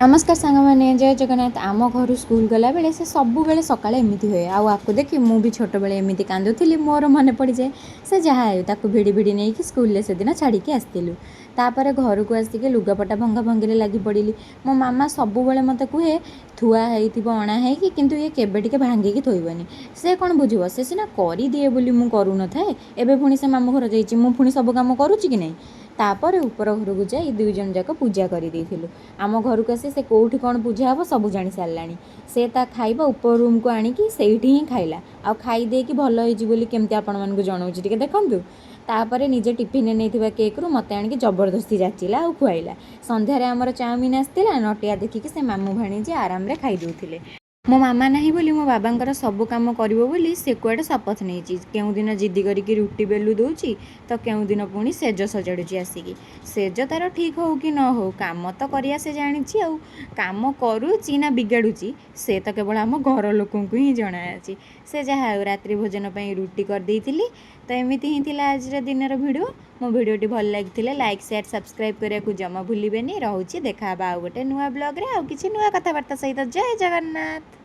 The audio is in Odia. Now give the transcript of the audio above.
ନମସ୍କାର ସାଙ୍ଗମାନେ, ଜୟ ଜଗନ୍ନାଥ। ଆମ ଘରୁ ସ୍କୁଲ ଗଲାବେଳେ ସେ ସବୁବେଳେ ସକାଳେ ଏମିତି ହୁଏ। ଆଉ ଆକୁ ଦେଖି ମୁଁ ବି ଛୋଟବେଳେ ଏମିତି କାନ୍ଦୁଥିଲି, ମୋର ମନେ ପଡ଼ିଯାଏ। ସେ ଯାହା ହେଉ, ତାକୁ ଭିଡ଼ି ଭିଡ଼ି ନେଇକି ସ୍କୁଲରେ ସେଦିନ ଛାଡ଼ିକି ଆସିଥିଲୁ। ତାପରେ ଘରକୁ ଆସିକି ଲୁଗାପଟା ଭଙ୍ଗା ଭଙ୍ଗିରେ ଲାଗି ପଡ଼ିଲି। ମୋ ମାମା ସବୁବେଳେ ମୋତେ କୁହେ, ଥୁଆ ହେଇଥିବ ଅଣା ହେଇକି, କିନ୍ତୁ ଇଏ କେବେ ଟିକେ ଭାଙ୍ଗିକି ଥୋଇବନି। ସେ କ'ଣ ବୁଝିବ? ସେ ସିନା କରିଦିଏ ବୋଲି ମୁଁ କରୁନଥାଏ। ଏବେ ପୁଣି ସେ ମାମୁଁ ଘର ଯାଇଛି, ମୁଁ ପୁଣି ସବୁ କାମ କରୁଛି କି ନାହିଁ? ତାପରେ ଉପର ଘରକୁ ଯାଇ ଦୁଇ ଜଣ ଯାକ ପୂଜା କରିଦେଇଥିଲୁ। ଆମ ଘରକୁ ଆସି ସେ କେଉଁଠି କ'ଣ ପୂଜା ହେବ ସବୁ ଜାଣି ସାରିଲାଣି। ସେ ତା ଖାଇବା ଉପର ରୁମ୍କୁ ଆଣିକି ସେଇଠି ହିଁ ଖାଇଲା। ଆଉ ଖାଇ ଦେଇକି ଭଲ ହେଇଛି ବୋଲି କେମିତି ଆପଣମାନଙ୍କୁ ଜଣାଉଛି, ଟିକେ ଦେଖନ୍ତୁ। ତାପରେ ନିଜେ ଟିଫିନରେ ନେଇଥିବା କେକ୍ରୁ ମୋତେ ଆଣିକି ଜବରଦସ୍ତି ଯାଚିଲା ଆଉ ଖୁଆଇଲା। ସନ୍ଧ୍ୟାରେ ଆମର ଚାଉମିନ୍ ଆସିଥିଲା। ନଟିଆ ଦେଖିକି ସେ ମାମୁଁ ଭାଣିଜୀ ଆରାମରେ ଖାଇ ଦେଉଥିଲେ। ମୋ ମାମା ନାହିଁ ବୋଲି ମୋ ବାବାଙ୍କର ସବୁ କାମ କରିବ ବୋଲି ସେ କୁଆଡ଼େ ଶପଥ ନେଇଛି। କେଉଁଦିନ ଜିଦି କରିକି ରୁଟି ବେଲୁ ଦେଉଛି ତ କେଉଁଦିନ ପୁଣି ସେଜ ସଜାଡ଼ୁଛି ଆସିକି। ସେଜ ତାର ଠିକ୍ ହଉ କି ନ ହଉ, କାମ ତ କରିବା ସେ ଜାଣିଛି। ଆଉ କାମ କରୁଛି ନା ବିଗାଡ଼ୁଛି, ସେ ତ କେବଳ ଆମ ଘର ଲୋକଙ୍କୁ ହିଁ ଜଣାଅଛି। ସେ ଯାହା ହେଉ, ରାତ୍ରି ଭୋଜନ ପାଇଁ ରୁଟି କରିଦେଇଥିଲି। ତ ଏମିତି ହିଁ ଥିଲା ଆଜିର ଦିନର ଭିଡ଼ିଓ। ମୋ ଭିଡ଼ିଓଟି ଭଲ ଲାଗିଥିଲେ ଲାଇକ୍, ସେୟାର, ସବସ୍କ୍ରାଇବ୍ କରିବାକୁ ଜମା ଭୁଲିବେନି। ରହୁଛି, ଦେଖା ହେବା ଆଉ ଗୋଟେ ନୂଆ ବ୍ଲଗ୍ରେ ଆଉ କିଛି ନୂଆ କଥାବାର୍ତ୍ତା ସହିତ। ଜୟ ଜଗନ୍ନାଥ।